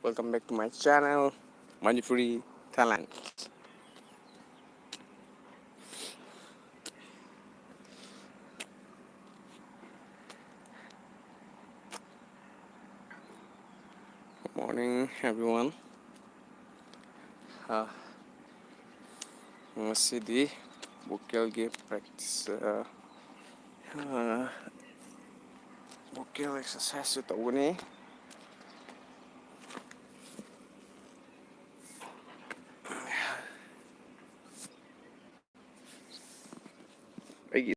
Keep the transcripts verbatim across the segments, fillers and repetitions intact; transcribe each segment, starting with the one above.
Welcome back to my channel, Manipuri Talent. Good morning, everyone. Uh, ꯉꯁꯤꯗꯤ vocalꯒꯤ practice, uh, uh, vocal exercise ꯇꯧꯒꯅꯤ꯫ ꯑꯩꯒꯤ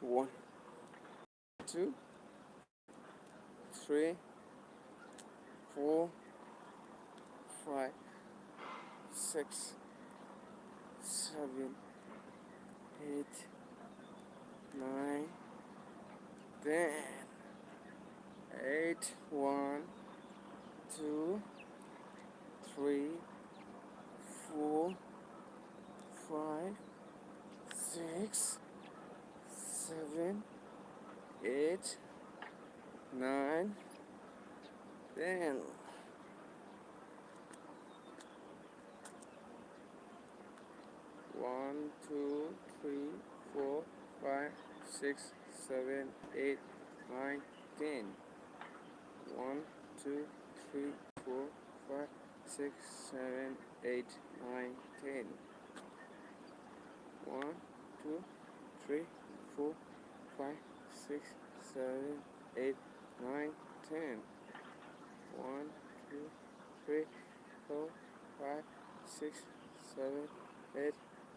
One, two, three, four, five, six, seven, eight, nine, ten. Eight, one, two, three, four, five, six, seven, eight, nine, ten. One, two, three, four, five, six, seven, eight, nine, ten. One, two, three, four, five, six, seven, eight, nine, ten. One, two, three, four, five, six, seven, eight, nine, ten. One, two, three, four, five, six, seven, eight,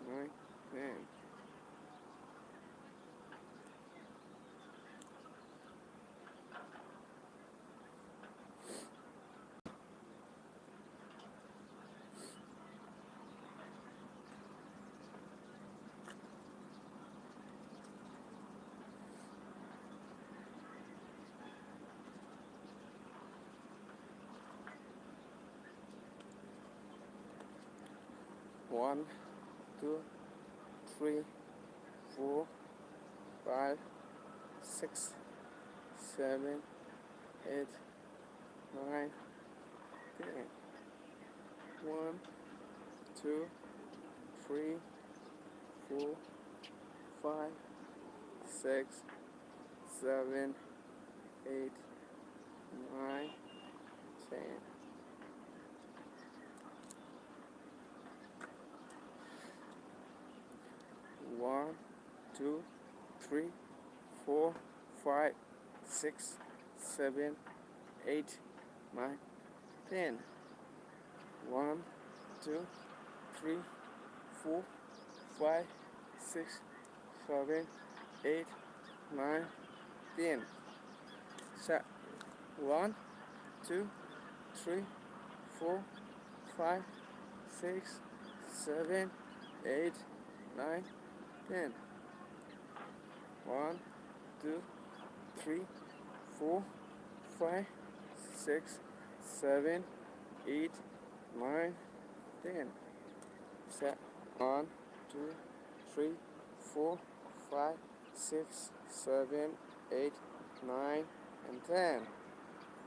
nine, ten. One, two, three, four, five, six, seven, eight, nine, ten. One, two, three, four, five, six, seven, eight, nine, ten. One, two, three, four, five, six, seven, eight, nine, ten. One, two, three, four, five, six, seven, eight, nine, ten. Sa- one, two, three, four, five, six, seven, eight, nine, ten. One, two, three, four, five, six, seven, eight, nine, ten. Sa- one, two, three, four, five, six, seven, eight, nine, and ten.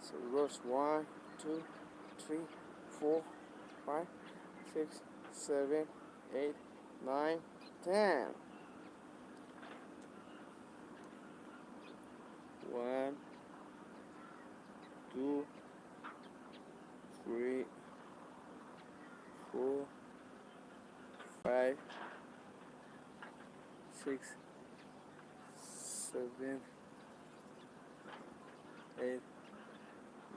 So it goes one, two, three, four, five, six, seven, eight, nine, ten. One, two, three, four, five, six, seven, eight,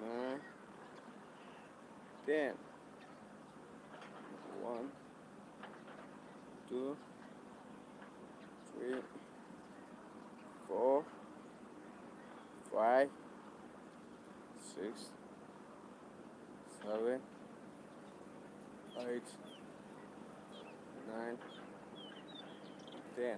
nine, ten. One, two, three, four, five, six, seven, eight, nine, ten.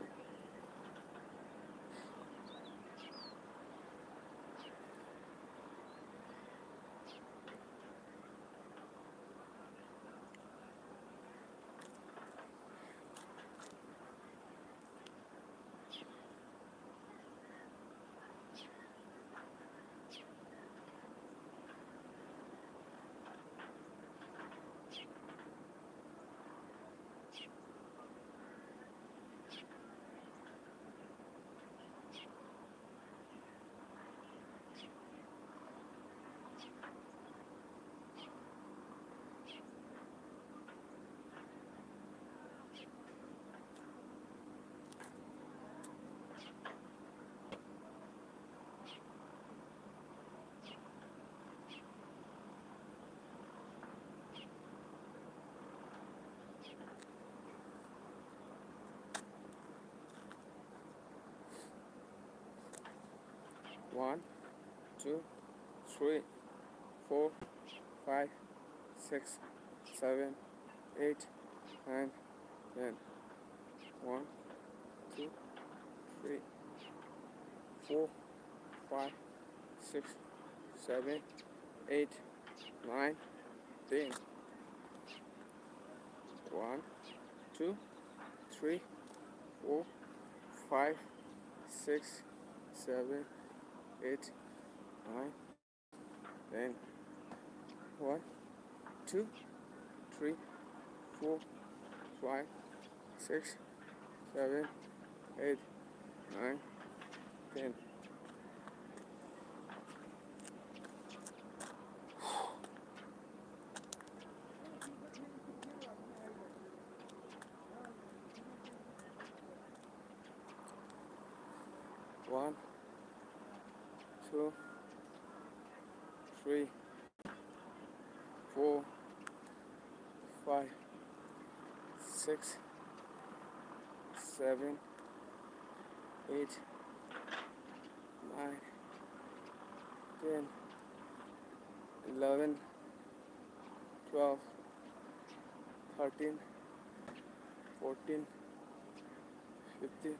One, two, three, four, five, six, seven, eight, nine, ten. One, two, three, four, five, six, seven, eight, nine, ten. One, two, three, four, five, six, seven, eight, nine, ten. One, two, three, four, five, six, seven, eight, nine, ten. One, two, three, four, five, six, seven, eight, nine, ten, eleven, twelve, thirteen, fourteen, fifteen,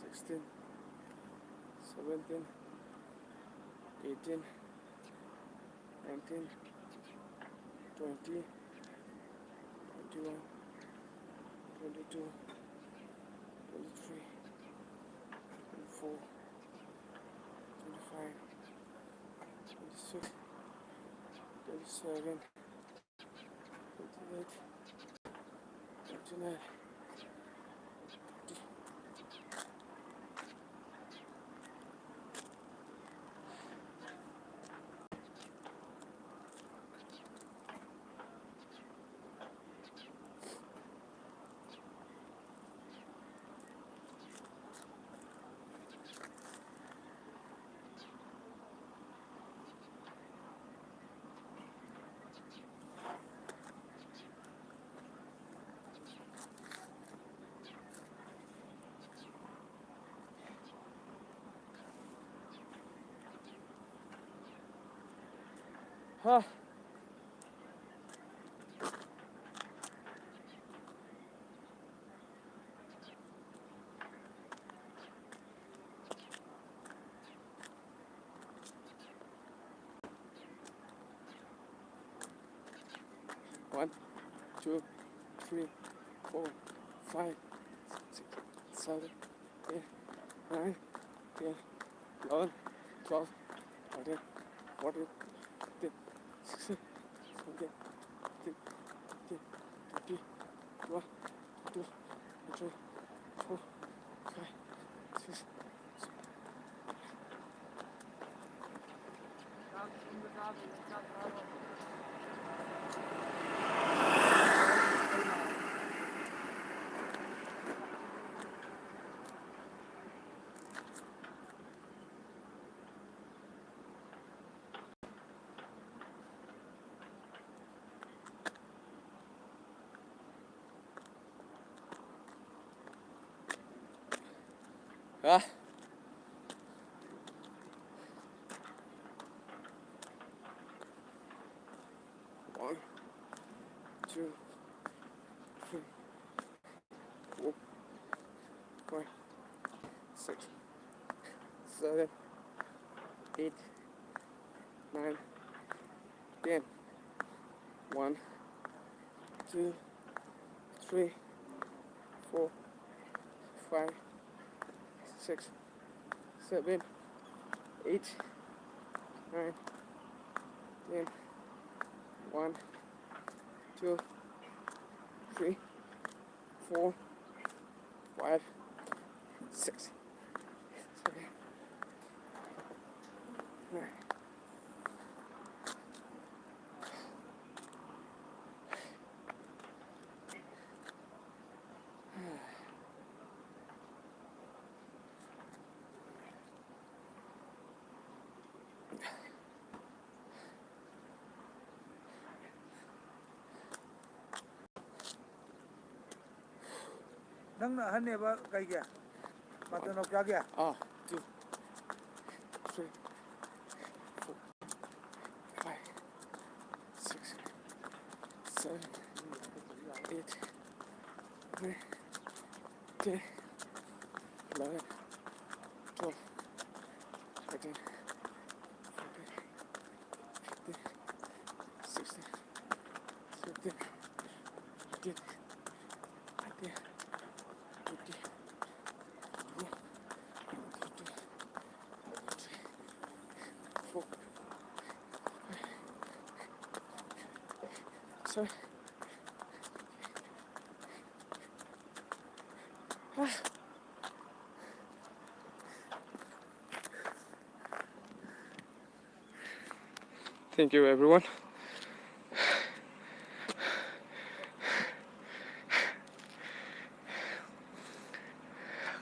sixteen, seventeen, eighteen, nineteen, twenty, twenty-one, twenty-two, twenty-three, twenty-four, twenty-five, twenty-six, twenty-seven, twenty-eight, twenty-nine, thirty. Ah. One, two, three, four, five, six, seven, eight, nine, ten, eleven, twelve, thirteen, fourteen, fifteen, sixteen, seventeen, eighteen, nineteen, twenty, twenty-one, twenty-two, twenty-three, twenty-four, twenty-five, twenty-six. Ah. One, two, three, four, five, six, seven, eight, nine, ten. One, two, three, four, five, six, seven, eight, nine, ten. One, two, three, four, five, six, seven. All right. ꯅꯪꯅ ꯑꯍꯟꯅꯦꯕ ꯀꯩꯒꯤ? ꯃꯇꯣꯟ ꯅꯥꯎꯆꯥꯒꯤ? ꯑꯥ, two, three, four, five, Eight, nine, ten, eleven, twelve, thirteen, fourteen, fifteen, sixteen, seventeen, eighteen, nineteen, twenty, twenty-one, twenty-two, twenty-three, twenty-four. Sorry. Thank you, everyone.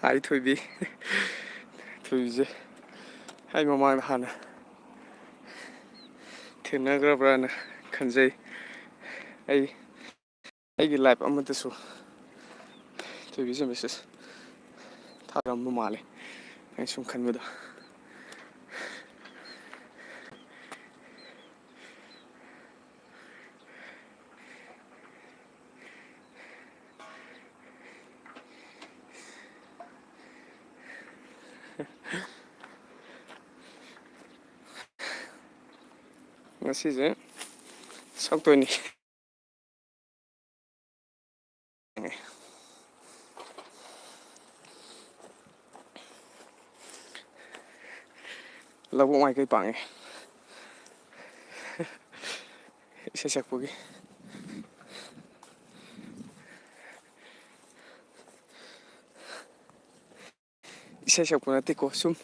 Hi, ꯊꯣꯏꯕꯤ꯫ ꯊꯣꯏꯕꯤꯁꯦ ꯑꯩ ꯃꯃꯥꯡꯗ ꯍꯥꯟꯅ ꯊꯦꯡꯅꯈ꯭ꯔꯕ꯭ꯔꯥꯅ ꯈꯟꯖꯩ꯫ ꯑꯩ, ꯑꯩꯒꯤ ꯂꯥꯏꯐ ꯑꯃꯗꯁꯨ ꯊꯣꯏꯕꯤꯁꯦ ꯃꯦꯁꯦꯖ ꯊꯥꯔꯝꯕ ꯃꯥꯜꯂꯦ, ꯑꯩ ꯁꯨꯝ ꯈꯟꯕꯗ꯫ ꯉꯁꯤꯁꯦ ꯁꯛꯇꯣꯏꯅꯤ꯫ ꯂꯧꯕꯨꯛ ꯃꯥꯏꯀꯩ ꯄꯥꯡꯉꯦ꯫ ꯏꯁꯩ ꯁꯛꯄꯒꯤ꯫ ꯏꯁꯩ ꯁꯛꯄ ꯅꯠꯇꯦꯀꯣ, ꯁꯨꯝ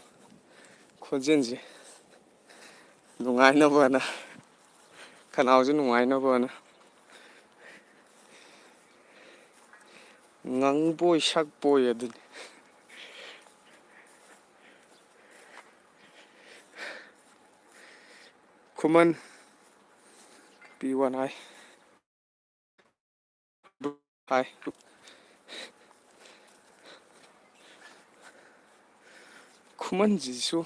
ꯈꯣꯟꯖꯦꯜꯁꯦ ꯅꯨꯡꯉꯥꯏꯅꯕꯅ, ꯈꯅꯥꯎꯁꯦ ꯅꯨꯡꯉꯥꯏꯅꯕꯅ ꯉꯪꯕꯣꯏ ꯁꯛꯄꯣꯏ ꯑꯗꯨꯅꯤ꯫ ꯈꯨꯃꯟ ꯄꯤ ꯋꯥꯟ ꯍꯥꯏ꯫ ꯍꯥꯏ꯫ ꯈꯨꯃꯟꯁꯤꯁꯨ,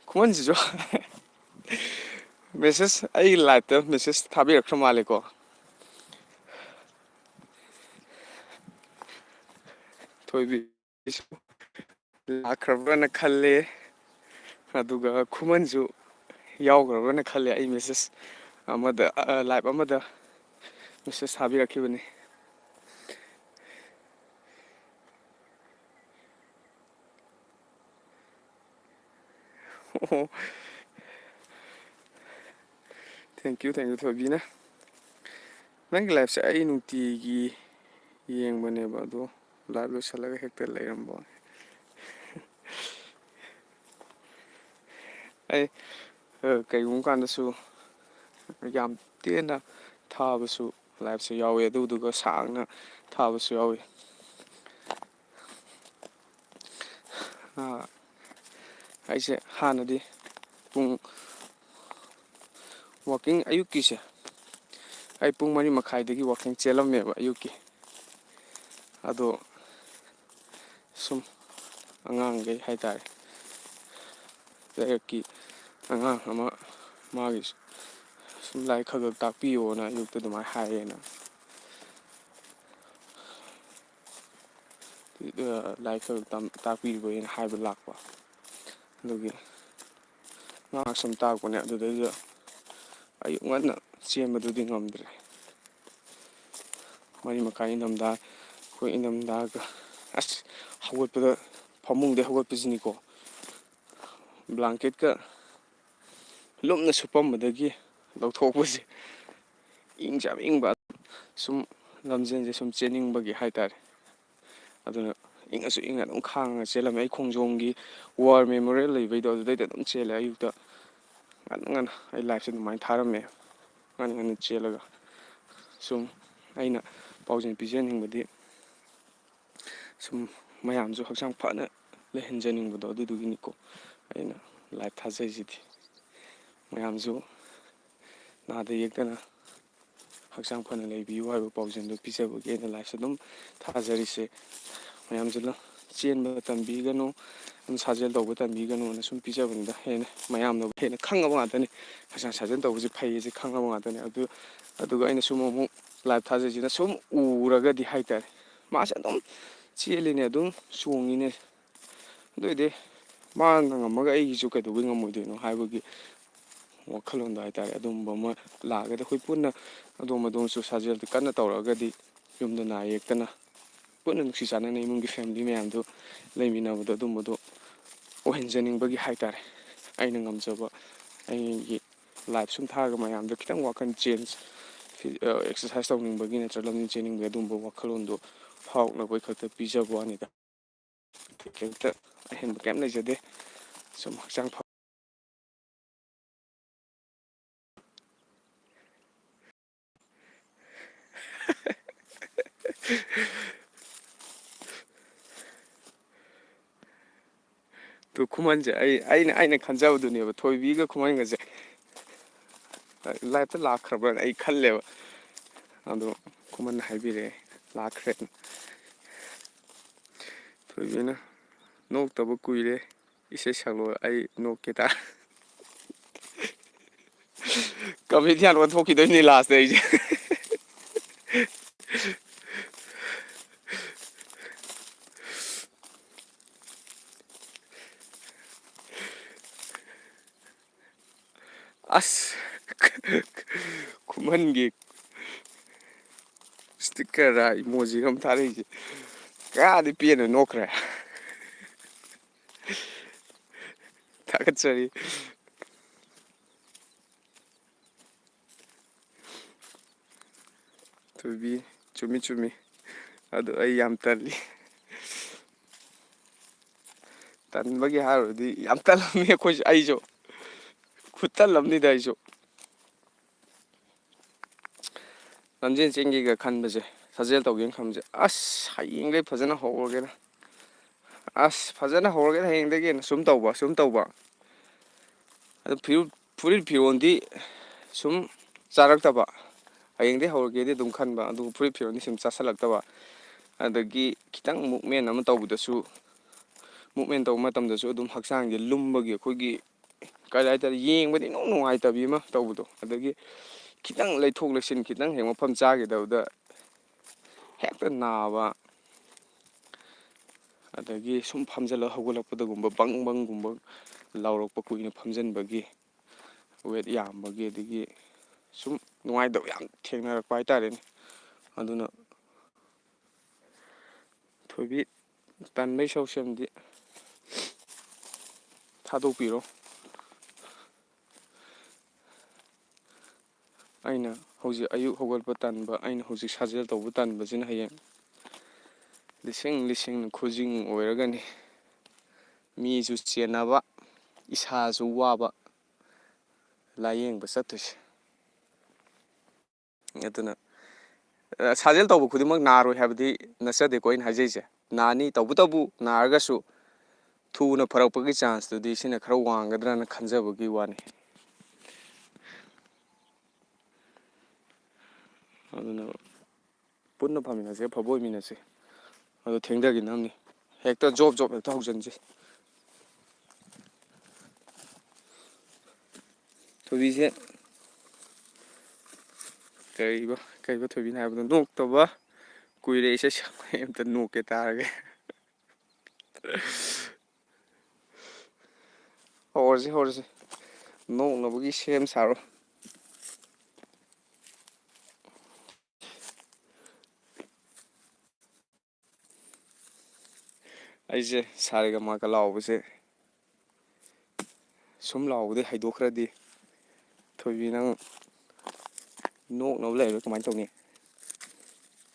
ꯈꯨꯃꯟꯁꯤꯁꯨ ꯃꯦꯁꯦꯖ, ꯑꯩꯒꯤ ꯂꯥꯏꯐꯇ ꯃꯦꯁꯦꯖ ꯊꯥꯕꯤꯔꯛꯈ꯭ꯔ ꯃꯥꯜꯂꯦꯀꯣ꯫ ꯊꯣꯏꯕꯤꯁꯨ ꯂꯥꯛꯈ꯭ꯔꯕ꯭ꯔꯅ ꯈꯜꯂꯦ, ꯑꯗꯨꯒ ꯈꯨꯃꯟꯁꯨ ꯌꯥꯎꯈ꯭ꯔꯕ꯭ꯔꯅ ꯈꯜꯂꯦ꯫ ꯑꯩ ꯃꯦꯁꯦꯖ ꯑꯃꯗ, ꯂꯥꯏꯞ ꯑꯃꯗ ꯃꯦꯁꯦꯖ ꯊꯥꯕꯤꯔꯛꯈꯤꯕꯅꯤ꯫ ꯑꯣ, thank you, thank you, ꯊꯣꯏꯕꯤꯅ꯫ ꯅꯪꯒꯤ ꯂꯥꯏꯐꯁꯦ ꯑꯩ ꯅꯨꯡꯇꯤꯒꯤ ꯌꯦꯡꯕꯅꯦꯕ, ꯑꯗꯣ ꯂꯥꯏꯐ ꯂꯣꯏꯁꯤꯜꯂꯒ ꯍꯦꯛꯇ ꯂꯩꯔꯝꯕ ꯋꯥꯅꯤ꯫ ꯑꯩ, ꯑ, ꯀꯩꯒꯨꯝꯕ ꯀꯥꯟꯗꯁꯨ ꯌꯥꯝ ꯇꯦꯟꯅ ꯊꯥꯕꯁꯨ ꯂꯥꯏꯐꯁꯨ ꯌꯥꯎꯋꯤ, ꯑꯗꯨꯗꯨꯒ ꯁꯥꯡꯅ ꯊꯥꯕꯁꯨ ꯌꯥꯎꯋꯤ꯫ ꯑ, ꯑꯩꯁꯦ ꯍꯥꯟꯅꯗꯤ ꯄꯨꯡ, ꯋꯥꯛꯀꯤꯡ ꯑꯌꯨꯛꯀꯤꯁꯦ, ꯑꯩ ꯄꯨꯡ ꯃꯔꯤ ꯃꯈꯥꯏꯗꯒꯤ ꯋꯥꯛꯀꯤꯡ ꯆꯦꯜꯂꯝꯃꯦꯕ ꯑꯌꯨꯛꯀꯤ꯫ ꯑꯗꯣ ꯁꯨꯝ ꯑꯉꯥꯡꯈꯩ ꯍꯥꯏꯇꯥꯔꯦ, ꯂꯩꯔꯛꯀꯤ ꯑꯉꯥꯡ ꯑꯃ, ꯃꯥꯒꯤ ꯁꯨꯝ ꯂꯥꯏꯔꯤꯛ ꯈꯔ ꯈꯔ ꯇꯥꯛꯄꯤꯌꯣꯅ ꯑꯌꯨꯛꯇ ꯑꯗꯨꯃꯥꯏꯅ ꯍꯥꯏꯌꯦꯅ, ꯑ, ꯂꯥꯏꯔꯤꯛ ꯈꯔ ꯈꯔ ꯇꯝ-, ꯇꯥꯛꯄꯤꯕꯩꯅ ꯍꯥꯏꯕ ꯂꯥꯛꯄ꯫ ꯑꯗꯨꯒꯤ ꯉꯥꯏꯍꯥꯛ ꯁꯨꯝ ꯇꯥꯛꯄꯅꯦ꯫ ꯑꯗꯨꯗꯩꯗꯨꯗ ꯑꯌꯨꯛ ꯉꯟꯅ ꯆꯦꯟꯕꯗꯨꯗꯤ ꯉꯝꯗ꯭ꯔꯦ꯫ ꯃꯔꯤ ꯃꯈꯥꯏ ꯏꯪꯊꯝꯊꯥ, ꯑꯩꯈꯣꯏ ꯏꯪꯊꯝꯊꯥꯒ, ꯑꯁ, ꯍꯧꯒꯠꯄꯗ, ꯐꯃꯨꯡꯗꯩ ꯍꯧꯒꯠꯄꯁꯤꯅꯤꯀꯣ, ꯕ꯭ꯂꯥꯡꯀꯦꯠꯀ ꯂꯨꯝꯅ ꯁꯨꯞꯄꯝꯕꯗꯒꯤ ꯂꯧꯊꯣꯛꯄꯁꯦ, ꯏꯪꯁꯨ ꯌꯥꯝ ꯏꯪꯕ, ꯁꯨꯝ ꯂꯝꯖꯦꯟꯁꯦ ꯁꯨꯝ ꯆꯦꯟꯅꯤꯡꯕꯒꯤ ꯍꯥꯏꯇꯥꯔꯦ꯫ ꯑꯗꯨꯅ ꯏꯪꯉꯁꯨ ꯏꯪꯅ ꯑꯗꯨꯝ ꯈꯥꯡꯉꯒ ꯆꯦꯜꯂꯝꯃꯦ꯫ ꯑꯩ ꯈꯣꯡꯖꯣꯝꯒꯤ War Memorial ꯂꯩꯕꯩꯗꯣ, ꯑꯗꯨꯗꯩꯗ ꯑꯗꯨꯝ ꯆꯦꯜꯂꯦ꯫ ꯑꯌꯨꯛꯇ ꯉꯟꯅ ꯉꯟꯅ ꯑꯩ ꯂꯥꯏꯐꯁꯦ ꯑꯗꯨꯃꯥꯏꯅ ꯊꯥꯔꯝꯃꯦ, ꯉꯟꯅ ꯉꯟꯅ ꯆꯦꯜꯂꯒ꯫ ꯁꯨꯝ ꯑꯩꯅ ꯄꯥꯎꯖꯦꯜ ꯄꯤꯖꯅꯤꯡꯕꯗꯤ, ꯁꯨꯝ ꯃꯌꯥꯝꯁꯨ ꯍꯛꯆꯥꯡ ꯐꯅ ꯂꯩꯍꯟꯖꯅꯤꯡꯕꯗꯣ, ꯑꯗꯨꯗꯨꯒꯤꯅꯤꯀꯣ ꯑꯩꯅ ꯂꯥꯏꯐ ꯊꯥꯖꯩꯁꯤꯗꯤ꯫ ꯃꯌꯥꯝꯁꯨ ꯅꯥꯗ ꯌꯦꯛꯇꯅ ꯍꯛꯆꯥꯡ ꯐꯅ ꯂꯩꯕꯤꯌꯨ ꯍꯥꯏꯕ ꯄꯥꯎꯖꯦꯜꯗꯣ ꯄꯤꯖꯕꯒꯤ ꯑꯩꯅ ꯂꯥꯏꯐꯁꯦ ꯑꯗꯨꯝ ꯊꯥꯖꯔꯤꯁꯦ꯫ ꯃꯌꯥꯝꯁꯨ ꯂ-, ꯆꯦꯟꯕ ꯇꯝꯕꯤꯒꯅꯨ, ꯑꯗꯨꯝ ꯁꯥꯖꯦꯜ ꯇꯧꯕ ꯇꯝꯕꯤꯒꯅꯨꯅ ꯁꯨꯝ ꯄꯤꯖꯕꯅꯤꯗ꯫ ꯍꯦꯟꯅ ꯃꯌꯥꯝꯅ ꯍꯦꯟꯅ ꯈꯪꯉꯕ ꯉꯥꯛꯇꯅꯤ, ꯍꯛꯆꯥꯡ ꯁꯥꯖꯦꯜ ꯇꯧꯕꯁꯦ ꯐꯩꯌꯦꯁꯦ ꯈꯪꯉꯕ ꯉꯥꯛꯇꯅꯤ꯫ ꯑꯗꯨ, ꯑꯗꯨꯒ ꯑꯩꯅ ꯁꯨꯝ ꯑꯃꯨꯛ ꯂꯥꯏꯐ ꯊꯥꯖꯩꯁꯤꯅ ꯁꯨꯝ ꯎꯔꯒꯗꯤ ꯍꯥꯏꯇꯥꯔꯦ, ꯃꯥꯁꯦ ꯑꯗꯨꯝ ꯆꯦꯜꯂꯤꯅꯦ, ꯑꯗꯨꯝ ꯆꯣꯡꯉꯤꯅꯦ꯫ ꯑꯗꯨ ꯑꯣꯏꯔꯗꯤ ꯃꯥꯅ ꯉꯝꯃꯒ ꯑꯩꯒꯤꯁꯨ ꯀꯩꯗꯧꯕꯩ ꯉꯝꯃꯣꯏꯗꯣꯏꯅꯣ ꯍꯥꯏꯕꯒꯤ ꯋꯥꯈꯜꯂꯣꯟꯗꯣ ꯍꯥꯏꯇꯥꯔꯦ꯫ ꯑꯗꯨꯝꯕ ꯑꯃ ꯂꯥꯛꯑꯒꯗꯤ ꯑꯩꯈꯣꯏ ꯄꯨꯟꯅ ꯑꯗꯣꯝ ꯑꯗꯣꯝꯁꯨ ꯁꯥꯖꯦꯜꯗꯤ ꯀꯟꯅ ꯇꯧꯔꯛꯑꯒꯗꯤ ꯌꯨꯝꯗ ꯅꯥ ꯌꯦꯛꯇꯅ ꯄꯨꯟꯅ ꯅꯨꯡꯁꯤ ꯆꯥꯟꯅꯅ ꯏꯃꯨꯡꯒꯤ ꯐꯦꯃꯤꯂꯤ ꯃꯌꯥꯝꯗꯨ ꯂꯩꯃꯤꯟꯅꯕꯗꯣ ꯑꯗꯨꯝꯕꯗꯣ ꯑꯣꯏꯍꯟꯖꯅꯤꯡꯕꯒꯤ ꯍꯥꯏꯇꯥꯔꯦ꯫ ꯑꯩꯅ ꯉꯝꯖꯕ ꯑꯩꯒꯤ ꯂꯥꯏꯐ ꯁꯨꯝ ꯊꯥꯔꯒ ꯃꯌꯥꯝꯗ ꯈꯤꯇꯪ ꯋꯥꯈꯜ ꯆꯦꯟꯖ, ꯑꯦꯛꯁꯔꯁꯥꯏꯁ ꯇꯧꯅꯤꯡꯕꯒꯤ ꯅꯠꯇ꯭ꯔꯒ ꯂꯝꯖꯦꯟ ꯆꯦꯟꯅꯤꯡꯕꯒꯤ ꯑꯗꯨꯝꯕ ꯋꯥꯈꯜꯂꯣꯟꯗꯣ ꯐꯥꯎꯅꯕꯒꯤ ꯈꯛꯇ ꯄꯤꯖꯕ ꯋꯥꯅꯤꯗ꯫ ꯀꯩꯝꯇ ꯑꯍꯦꯟꯕ ꯀꯩꯝ ꯂꯩꯖꯗꯦ꯫ ꯁꯨꯝ ꯍꯛꯆꯥꯡ ꯐ- ꯑꯗꯨ ꯈꯨꯃꯟꯁꯦ ꯑꯩ, ꯑꯩꯅ, ꯑꯩꯅ ꯈꯟꯖꯕꯗꯨꯅꯦꯕ, ꯊꯣꯏꯕꯤꯒ ꯈꯨꯃꯟꯒꯁꯦ ꯂꯥꯏꯐꯇ ꯂꯥꯛꯈ꯭ꯔꯕ꯭ꯔꯅ ꯑꯩ ꯈꯜꯂꯦꯕ꯫ ꯑꯗꯣ ꯈꯨꯃꯟꯅ ꯍꯥꯏꯕꯤꯔꯛꯑꯦ, ꯂꯥꯛꯈ꯭ꯔꯦꯅ꯫ ꯊꯣꯏꯕꯤꯅ, "ꯅꯣꯛꯇꯕ ꯀꯨꯏꯔꯦ, ꯏꯁꯩ ꯁꯛꯂꯣ, ꯑꯩ ꯅꯣꯛꯀꯦ ꯇꯥ"꯫ ꯀꯃꯦꯗꯤꯌꯥꯟ ꯑꯣꯟꯊꯣꯛꯈꯤꯗꯣꯏꯅꯤ ꯂꯥꯁꯇ ꯑꯩꯁꯦ꯫ ꯑꯁ, ꯈꯨꯃꯟꯒꯤ ꯏꯁꯇꯤꯀꯔ ꯏꯃꯣꯖꯤ ꯑꯃ ꯊꯥꯔꯛꯏꯁꯦ ꯀꯌꯥꯗꯤ ꯄꯦꯟꯅ ꯅꯣꯛꯈ꯭ꯔꯦ꯫ ꯊꯥꯒꯠꯆꯔꯤ꯫ ꯊꯣꯏꯕꯤ, ꯆꯨꯝꯃꯤ, ꯆꯨꯝꯃꯤ꯫ ꯑꯗꯨ ꯑꯩ ꯌꯥꯝ ꯇꯜꯂꯤ꯫ ꯇꯟꯕꯒꯤ ꯍꯥꯏꯔꯨꯔꯗꯤ ꯌꯥꯝ ꯇꯜꯂꯝꯃꯤ ꯑꯩꯈꯣꯏꯁꯨ, ꯑꯩꯁꯨ꯫ ꯈꯨꯠꯇꯜ ꯑꯃꯅꯤꯗ ꯑꯩꯁꯨ꯫ ꯂꯝꯖꯦꯟ ꯆꯦꯟꯒꯦꯒ ꯈꯟꯕꯁꯦ, ꯁꯥꯖꯦꯜ ꯇꯧꯒꯦꯅ ꯈꯟꯕꯁꯦ, ꯑꯁ, ꯍꯌꯦꯡꯗꯩ ꯐꯖꯅ ꯍꯧꯔꯒꯦꯅ꯫ ꯑꯁ, ꯐꯖꯅ ꯍꯧꯔꯒꯦꯅ ꯍꯌꯦꯡꯗꯒꯤꯅ ꯁꯨꯝ ꯇꯧꯕ, ꯁꯨꯝ ꯇꯧꯕ꯫ ꯑꯗꯨ ꯐꯤꯔꯨ-, ꯐꯨꯔꯤꯠ ꯐꯤꯔꯣꯟꯗꯤ ꯁꯨꯝ ꯆꯥꯔꯛꯇꯕ꯫ ꯍꯌꯦꯡꯗꯩ ꯍꯧꯔꯒꯦꯗꯤ ꯑꯗꯨꯝ ꯈꯟꯕ, ꯑꯗꯨꯒ ꯐꯨꯔꯤꯠ ꯐꯤꯔꯣꯟꯗꯤ ꯁꯨꯝ ꯆꯥꯁꯤꯜꯂꯛꯇꯕ꯫ ꯑꯗꯒꯤ ꯈꯤꯇꯪ ꯃꯨꯞꯃꯦꯟ ꯑꯃ ꯇꯧꯕꯗꯁꯨ, ꯃꯨꯞꯃꯦꯟ ꯇꯧꯕ ꯃꯇꯝꯗꯁꯨ ꯑꯗꯨꯝ ꯍꯛꯆꯥꯡꯁꯦ ꯂꯨꯝꯕꯒꯤ ꯑꯩꯈꯣꯏꯒꯤ ꯀꯔꯤ ꯍꯥꯏꯇꯥꯔꯦ, ꯌꯦꯡꯕꯗ ꯏꯅꯨꯡ ꯅꯨꯡꯉꯥꯏꯇꯕꯤ ꯑꯃ ꯇꯧꯕꯗꯣ꯫ ꯑꯗꯒꯤ ꯈꯤꯇꯪ ꯂꯩꯊꯣꯛ ꯂꯩꯁꯤꯟ, ꯈꯤꯇꯪ ꯍꯦꯛ ꯃꯐꯝ ꯆꯥꯈꯤꯗꯕꯗ ꯍꯦꯛꯇ ꯅꯥꯕ, ꯑꯗꯒꯤ ꯁꯨꯝ ꯐꯝꯖꯜꯂꯒ ꯍꯧꯒꯠꯂꯛꯄꯗꯒꯨꯝꯕ ꯕꯪ ꯕꯪꯒꯨꯝꯕ ꯂꯥꯎꯔꯛꯄ, ꯀꯨꯏꯅ ꯐꯝꯖꯟꯕꯒꯤ, ꯋꯦꯠ ꯌꯥꯝꯕꯒꯤ, ꯑꯗꯒꯤ ꯁꯨꯝ ꯅꯨꯡꯉꯥꯏꯇꯕ ꯌꯥꯝ ꯊꯦꯡꯅꯔꯛꯄ ꯍꯥꯏꯇꯥꯔꯦꯅꯦ꯫ ꯑꯗꯨꯅ ꯊꯣꯏꯕꯤ ꯇꯟꯕꯩ ꯁꯔꯨꯛꯁꯦ ꯑꯃꯗꯤ ꯊꯥꯗꯣꯛꯄꯤꯔꯣ꯫ ꯑꯩꯅ ꯍꯧꯖꯤꯛ ꯑꯌꯨꯛ ꯍꯧꯒꯠꯄ ꯇꯟꯕ, ꯑꯩꯅ ꯍꯧꯖꯤꯛ ꯁꯥꯖꯦꯜ ꯇꯧꯕ ꯇꯟꯕꯁꯤꯅ ꯍꯌꯦꯡ ꯂꯤꯁꯤꯡ ꯂꯤꯁꯤꯡ ꯈꯨꯖꯤꯡ ꯑꯣꯏꯔꯒꯅꯤ꯫ ꯃꯤꯁꯨ ꯆꯦꯟꯅꯕ, ꯏꯁꯥꯁꯨ ꯋꯥꯕ, ꯂꯥꯏꯌꯦꯡꯕ ꯆꯠꯇꯣꯏꯁꯦ꯫ ꯑꯗꯨꯅ, ꯑ, ꯁꯥꯖꯦꯜ ꯇꯧꯕ ꯈꯨꯗꯤꯡꯃꯛ ꯅꯥꯔꯣꯏ ꯍꯥꯏꯕꯗꯤ ꯅꯠꯆꯗꯦꯀꯣ ꯑꯩꯅ ꯍꯥꯏꯖꯩꯁꯦ꯫ ꯅꯥꯅꯤ, ꯇꯧꯕꯇꯕꯨ ꯅꯥꯔꯒꯁꯨ ꯊꯨꯅ ꯐꯔꯛꯄꯒꯤ ꯆꯥꯟꯁꯇꯨꯗꯤ ꯁꯤꯅ ꯈꯔ ꯋꯥꯡꯒꯗ꯭ꯔꯅ ꯈꯟꯖꯕꯒꯤ ꯋꯥꯅꯤ꯫ ꯑꯗꯨꯅ ꯄꯨꯟꯅ ꯐꯝꯃꯤꯟꯅꯁꯦ, ꯑꯐꯕ ꯑꯣꯏꯃꯤꯟꯅꯁꯦ꯫ ꯑꯗꯣ ꯊꯦꯡꯊꯈꯤꯅꯕꯅꯤ꯫ ꯍꯦꯛꯇ ꯖꯣꯞ ꯖꯣꯞ ꯍꯦꯛꯇ ꯍꯧꯖꯤꯟꯁꯦ꯫ ꯊꯣꯏꯕꯤꯁꯦ ꯀꯔꯤꯕ, ꯀꯔꯤꯕ ꯊꯣꯏꯕꯤꯅ ꯍꯥꯏꯕꯗꯣ? "ꯅꯣꯛꯇꯕ ꯀꯨꯏꯔꯦ ꯏꯁꯩ ꯁꯛꯄ", ꯑꯩ ꯑꯝꯇ ꯅꯣꯛꯀꯦ ꯇꯥꯔꯒꯦ꯫ ꯍꯧꯔꯁꯤ, ꯍꯧꯔꯁꯤ꯫ ꯅꯣꯛꯅꯕꯒꯤ ꯁꯦꯝ ꯁꯥꯔꯣ꯫ ꯑꯩꯁꯦ ꯁꯥꯔꯦꯒꯃꯥꯒ ꯂꯥꯎꯕꯁꯦ ꯁꯨꯝ ꯂꯥꯎꯕꯗꯩ ꯍꯩꯗꯣꯛꯈ꯭ꯔꯗꯤ, ꯊꯣꯏꯕꯤ, ꯅꯪ ꯅꯣꯛꯅꯕ ꯂꯩꯔꯣꯏ, ꯀꯃꯥꯏꯅ ꯇꯧꯅꯤ?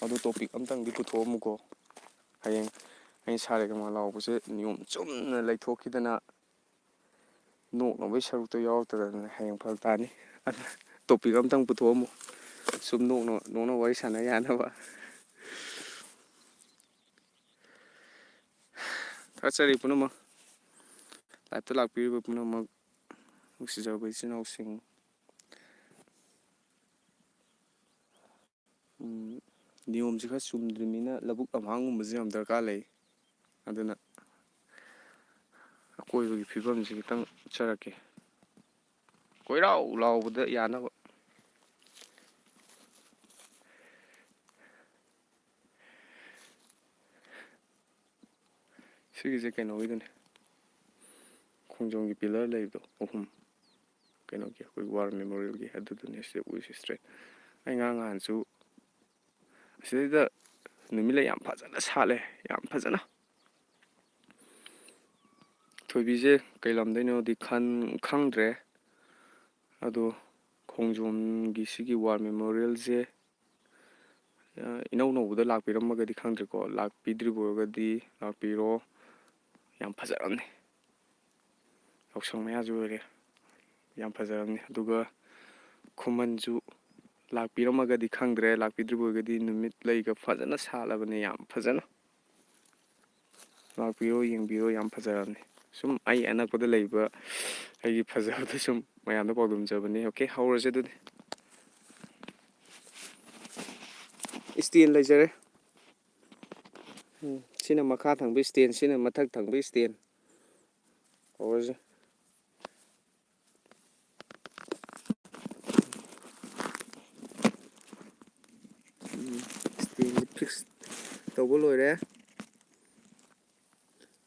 ꯑꯗꯨ ꯇꯣꯄꯤꯛ ꯑꯝꯇꯪꯗꯤ ꯄꯨꯊꯣꯛꯑꯝꯃꯨꯀꯣ꯫ ꯍꯌꯦꯡ ꯑꯩꯅ ꯁꯥꯔꯦꯒꯃꯥ ꯂꯥꯎꯕꯁꯦ ꯅꯤꯌꯣꯝ ꯆꯨꯝꯅ ꯂꯩꯊꯣꯛꯈꯤꯗꯅ, ꯅꯣꯛꯅꯕꯒꯤ ꯁꯔꯨꯛꯇꯣ ꯌꯥꯎꯔꯛꯇꯗꯅ ꯍꯌꯦꯡ ꯐꯔꯛ ꯇꯥꯅꯤ꯫ ꯑꯗꯨꯅ ꯇꯣꯄꯤꯛ ꯑꯝꯇꯪ ꯄꯨꯊꯣꯛꯑꯝꯃꯨ, ꯁꯨꯝ ꯅꯣꯛꯅ ꯅꯣꯛꯅ ꯋꯥꯔꯤ ꯁꯥꯟꯅ ꯌꯥꯅꯕ꯫ ꯊꯥꯒꯠꯆꯔꯤ ꯄꯨꯝꯅꯃꯛ, ꯂꯥꯏꯞꯇ ꯂꯥꯛꯄꯤꯔꯤꯕ ꯄꯨꯝꯅꯃꯛ, ꯅꯨꯡꯁꯤꯖꯔꯕ ꯏꯆꯤꯟ ꯏꯅꯥꯎꯁꯤꯡ꯫ ꯎꯝ, ꯅꯤꯌꯣꯝꯁꯦ ꯈꯔ ꯆꯨꯝꯗ꯭ꯔꯤꯕꯅꯤꯅ ꯂꯧꯕꯨꯛ ꯂꯝꯍꯥꯡꯒꯨꯝꯕꯁꯦ ꯌꯥꯝ ꯗꯔꯀꯥꯔ ꯂꯩ꯫ ꯑꯗꯨꯅ ꯑꯀꯣꯏꯕꯒꯤ ꯐꯤꯕꯝꯁꯦ ꯈꯤꯇꯪ ꯎꯠꯆꯔꯛꯀꯦ꯫ ꯀꯣꯏꯔꯥꯎ ꯂꯥꯎꯕꯗ ꯌꯥꯅꯕ꯫ ꯁꯤꯒꯤꯁꯦ ꯀꯩꯅꯣꯒꯤꯗꯨꯅꯦ, ꯈꯣꯡꯖꯣꯝꯒꯤ ꯄꯤꯂꯔ ꯂꯩꯕꯗꯣ ꯑꯍꯨꯝ, ꯀꯩꯅꯣꯒꯤ ꯑꯩꯈꯣꯏ ꯋꯥꯔ ꯃꯦꯃꯣꯔꯤꯌꯦꯜꯒꯤ, ꯑꯗꯨꯗꯨꯅꯦ ꯁꯤꯗ ꯎꯔꯤꯁꯦ ꯏꯁꯇ꯭ꯔꯦꯠ꯫ ꯑꯩ ꯉꯔꯥꯡ ꯅꯍꯥꯟꯁꯨ ꯑꯁꯤꯗꯩꯗ ꯅꯨꯃꯤꯠ ꯂꯩ ꯌꯥꯝ ꯐꯖꯅ ꯁꯥꯠꯂꯦ, ꯌꯥꯝ ꯐꯖꯅ꯫ ꯊꯣꯏꯕꯤꯁꯦ ꯀꯩ ꯂꯝꯗꯩꯅꯣꯗꯤ ꯈꯟ-, ꯈꯪꯗ꯭ꯔꯦ꯫ ꯑꯗꯣ ꯈꯣꯡꯖꯣꯝꯒꯤ ꯁꯤꯒꯤ ꯋꯥꯔ ꯃꯦꯃꯣꯔꯤꯌꯦꯜꯁꯦ, ꯑ, ꯏꯅꯧ ꯅꯧꯕꯗ ꯂꯥꯛꯄꯤꯔꯝꯃꯒꯗꯤ ꯈꯪꯗ꯭ꯔꯦꯀꯣ, ꯂꯥꯛꯄꯤꯗ꯭ꯔꯤꯕ ꯑꯣꯏꯔꯒꯗꯤ ꯂꯥꯛꯄꯤꯔꯣ꯫ ꯌꯥꯝ ꯐꯖꯔꯝꯅꯤ꯫ ꯌꯥꯎꯁꯪ ꯃꯌꯥꯁꯨ ꯑꯣꯏꯔꯦ, ꯌꯥꯝ ꯐꯖꯔꯝꯅꯤ꯫ ꯑꯗꯨꯒ ꯈꯨꯃꯟꯁꯨ ꯂꯥꯛꯄꯤꯔꯝꯃꯒꯗꯤ ꯈꯪꯗ꯭ꯔꯦ, ꯂꯥꯛꯄꯤꯗ꯭ꯔꯤꯕ ꯑꯣꯏꯔꯒꯗꯤ ꯅꯨꯃꯤꯠ ꯂꯩꯒ ꯐꯖꯅ ꯁꯥꯠꯂꯕꯅꯦ, ꯌꯥꯝ ꯐꯖꯅ꯫ ꯂꯥꯛꯄꯤꯔꯣ, ꯌꯦꯡꯕꯤꯔꯣ, ꯌꯥꯝ ꯐꯖꯔꯕꯅꯤ꯫ ꯁꯨꯝ ꯑꯩ ꯑꯅꯛꯄꯗ ꯂꯩꯕ ꯑꯩꯒꯤ ꯐꯖꯕꯗꯣ ꯁꯨꯝ ꯃꯌꯥꯝꯗ ꯄꯥꯎꯗꯝꯖꯕꯅꯤ꯫ ꯑꯣꯀꯦ, ꯍꯧꯔꯁꯦ ꯑꯗꯨꯗꯤ꯫ ꯏꯁꯇꯦꯟ ꯂꯩꯖꯔꯦ꯫ ꯎꯝ, ꯁꯤꯅ ꯃꯈꯥ ꯊꯪꯕ ꯏꯁꯇꯦꯟ, ꯁꯤꯅ ꯃꯊꯛ ꯊꯪꯕ ꯏꯁꯇꯦꯟ꯫ ꯍꯧꯔꯁꯦ꯫ ꯎꯝ, ꯏꯁꯇꯦꯟꯁꯦ ꯐꯤꯛꯁ ꯇꯧꯕ ꯂꯣꯏꯔꯦ꯫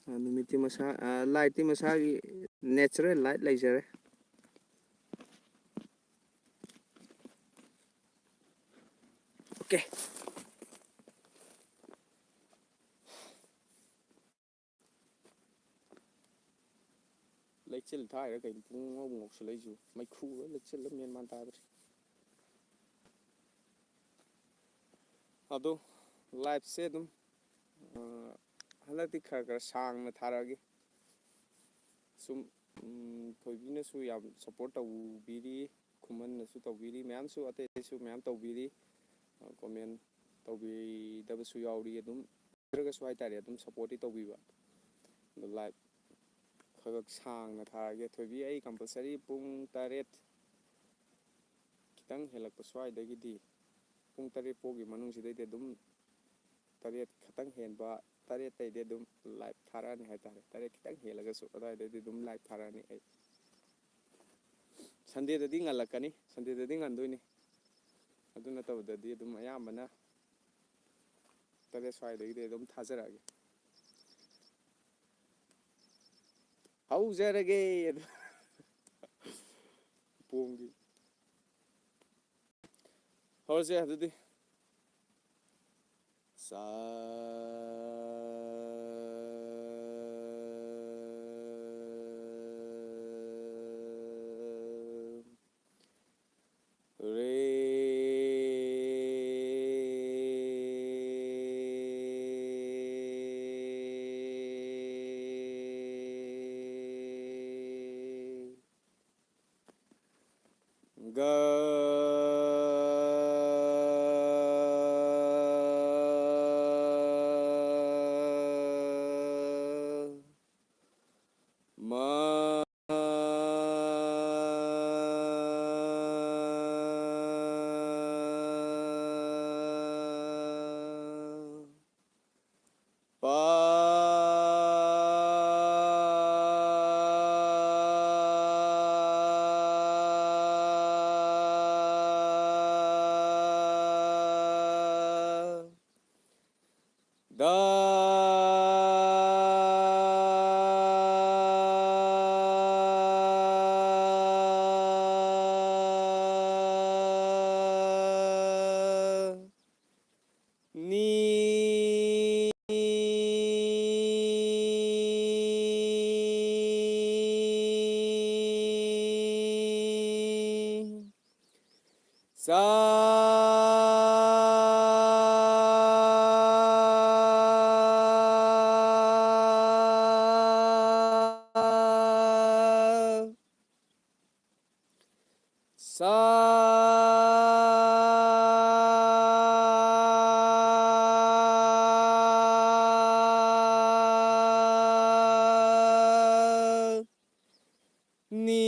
ꯑ, ꯅꯨꯃꯤꯠꯇꯤ ꯃꯁꯥ, ꯑ, ꯂꯥꯏꯠꯇꯤ ꯃꯁꯥꯒꯤ natural light ꯂꯩꯖꯔꯦ꯫ ꯑꯣꯀꯦ꯫ ꯂꯩꯆꯤꯜ ꯊꯥꯏꯔ ꯀꯩꯅꯣ ꯄꯨꯡ ꯉꯧ ꯉꯧꯁꯜꯂꯛꯏꯁꯤꯕꯨ? ꯃꯩꯈꯨ ꯂꯣꯏ ꯂꯩꯆꯤꯜꯂ ꯃꯦꯟ ꯃꯥꯟ ꯇꯥꯗ꯭ꯔꯦ꯫ ꯑꯗꯣ liveꯁꯦ ꯑꯗꯨꯝ, ꯑ, ꯍꯟꯗꯛꯇꯤ ꯈꯔ ꯈꯔ ꯁꯥꯡꯅ ꯊꯥꯔꯛꯑꯒꯦ꯫ ꯁꯨꯝ, ꯎꯝ, ꯊꯣꯏꯕꯤꯅꯁꯨ ꯌꯥꯝ support ꯇꯧꯕꯤꯔꯤ, ꯈꯨꯃꯟꯅꯁꯨ ꯇꯧꯕꯤꯔꯤ, ꯃꯌꯥꯝꯁꯨ ꯑꯇꯩ ꯑꯇꯩꯁꯨ ꯃꯌꯥꯝ ꯇꯧꯕꯤꯔꯤ꯫ ꯑ, comment ꯇꯧꯕꯤꯗꯕꯁꯨ ꯌꯥꯎꯔꯤ꯫ ꯑꯗꯨꯝ ꯅꯠꯇ꯭ꯔꯒꯁꯨ ꯍꯥꯏꯇꯥꯔꯦ, ꯑꯗꯨꯝ supportꯇꯤ ꯇꯧꯕꯤꯕ꯫ ꯑꯗꯣ live ꯈꯔ ꯈꯔ ꯁꯥꯡꯅ ꯊꯥꯔꯛꯑꯒꯦ꯫ ꯊꯣꯏꯕꯤ, ꯑꯩ compulsory ꯄꯨꯡ ꯇꯔꯦꯠ ꯈꯤꯇꯪ ꯍꯦꯜꯂꯛꯄ ꯁ꯭ꯋꯥꯏꯗꯒꯤꯗꯤ, ꯄꯨꯡ ꯇꯔꯦꯠ ꯐꯥꯎꯒꯤ ꯃꯅꯨꯡꯁꯤꯗꯩꯗꯤ ꯑꯗꯨꯝ, ꯇꯔꯦꯠ ꯈꯤꯇꯪ ꯍꯦꯟꯕ, ꯇꯔꯦꯠꯇꯩꯗꯤ ꯑꯗꯨꯝ live ꯊꯥꯔꯛꯑꯅꯤ ꯍꯥꯏꯇꯥꯔꯦ꯫ ꯇꯔꯦꯠ ꯈꯤꯇꯪ ꯍꯦꯜꯂꯒꯁꯨ ꯑꯗꯨꯋꯥꯏꯗꯩꯗꯤ ꯑꯗꯨꯝ live ꯊꯥꯔꯛꯑꯅꯤ ꯑꯩ꯫ Sundayꯗꯗꯤ ꯉꯜꯂꯛꯀꯅꯤ, Sundayꯗꯗꯤ ꯉꯟꯗꯣꯏꯅꯤ꯫ ꯑꯗꯨ ꯅꯠꯇꯕꯗꯗꯤ ꯑꯗꯨꯝ ꯑꯌꯥꯝꯕꯅ ꯇꯔꯦꯠ ꯁ꯭ꯋꯥꯏꯗꯒꯤꯗꯤ ꯑꯗꯨꯝ ꯊꯥꯖꯔꯛꯑꯒꯦ꯫ ꯍꯧꯖꯔꯒꯦ ꯑꯗꯨ꯫ ꯄꯣꯝꯒꯤ꯫ ꯍꯧꯔꯁꯦ ꯑꯗꯨꯗꯤ꯫ ꯁꯥ ꯔꯦ꯫ ꯒ ꯃ ꯄ ꯗ ꯅꯤ ꯁꯥ ꯁꯥ ꯅꯤ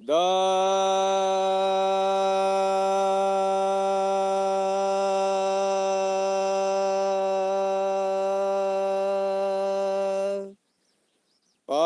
ꯗ ꯄ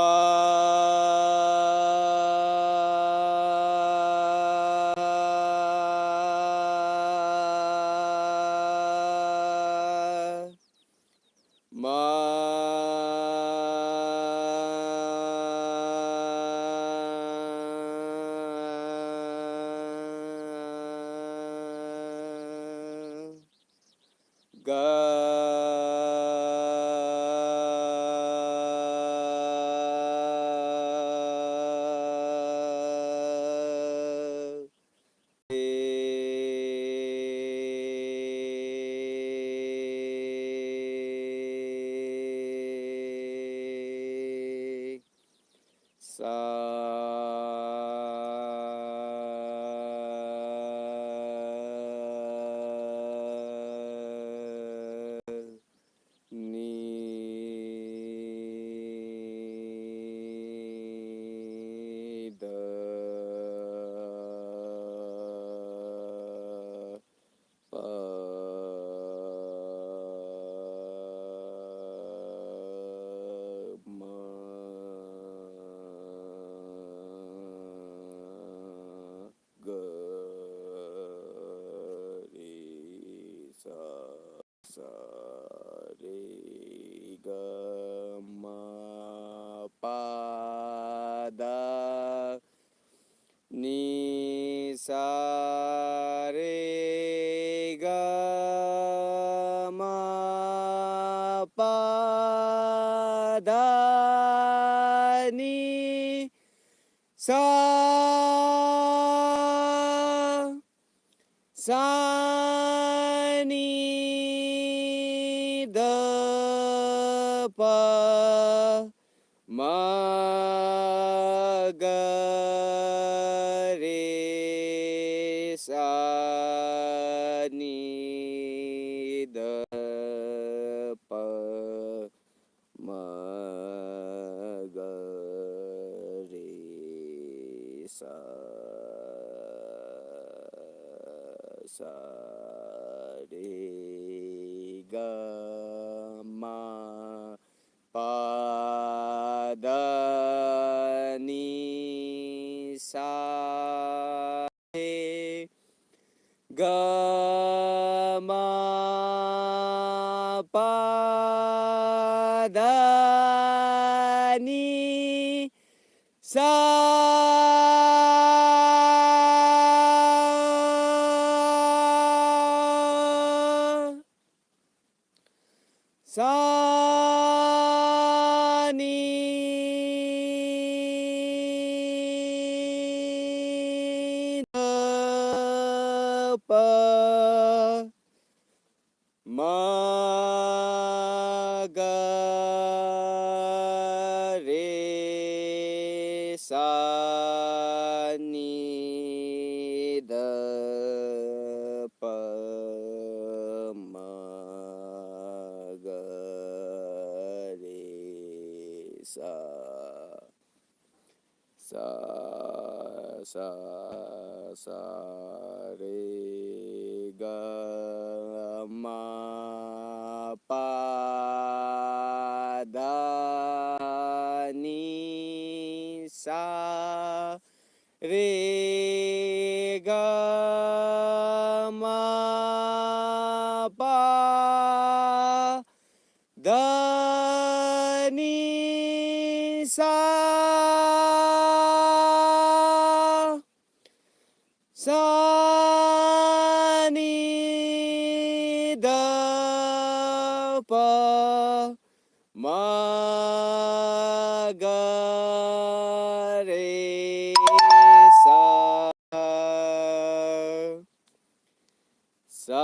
ꯅꯤ ꯁꯥ ꯔꯦ ꯒ ꯃꯥ ꯄꯥ ꯗꯥ ꯅꯤ ꯁꯥ ꯁꯥ ꯅꯤ ꯗ ꯄ ꯃ ꯒ ꯔꯦ ꯁꯥ ꯅꯤ ꯗ ꯄ ꯃ ꯒ ꯔꯦ ꯁꯥ ꯁꯥ ꯔꯦ ꯒ ꯃ ꯄ ꯗ ꯅꯤ ꯁꯥ ꯔꯦ ꯒ ꯃ ꯄ ꯗ ꯅꯤ ꯁꯥ ꯁꯥ ꯅꯤ ꯗ ꯄ ꯃ ꯒ ꯔꯦ ꯁꯥ ꯅꯤ ꯗ ꯄ ꯃ ꯒ ꯔꯦ ꯁꯥ ꯁꯥ ꯁꯥ ꯁꯥ ꯔꯦ ꯒ ꯃ ꯄ ꯗ ꯅꯤ ꯁꯥ ꯔꯦ ꯒ ꯃ ꯄ ꯗ ꯅꯤ ꯁꯥ ꯁꯥ ꯅꯤ ꯗ ꯄ ꯃ ꯒ ꯔꯦ ꯁꯥ꯫ ꯁꯥ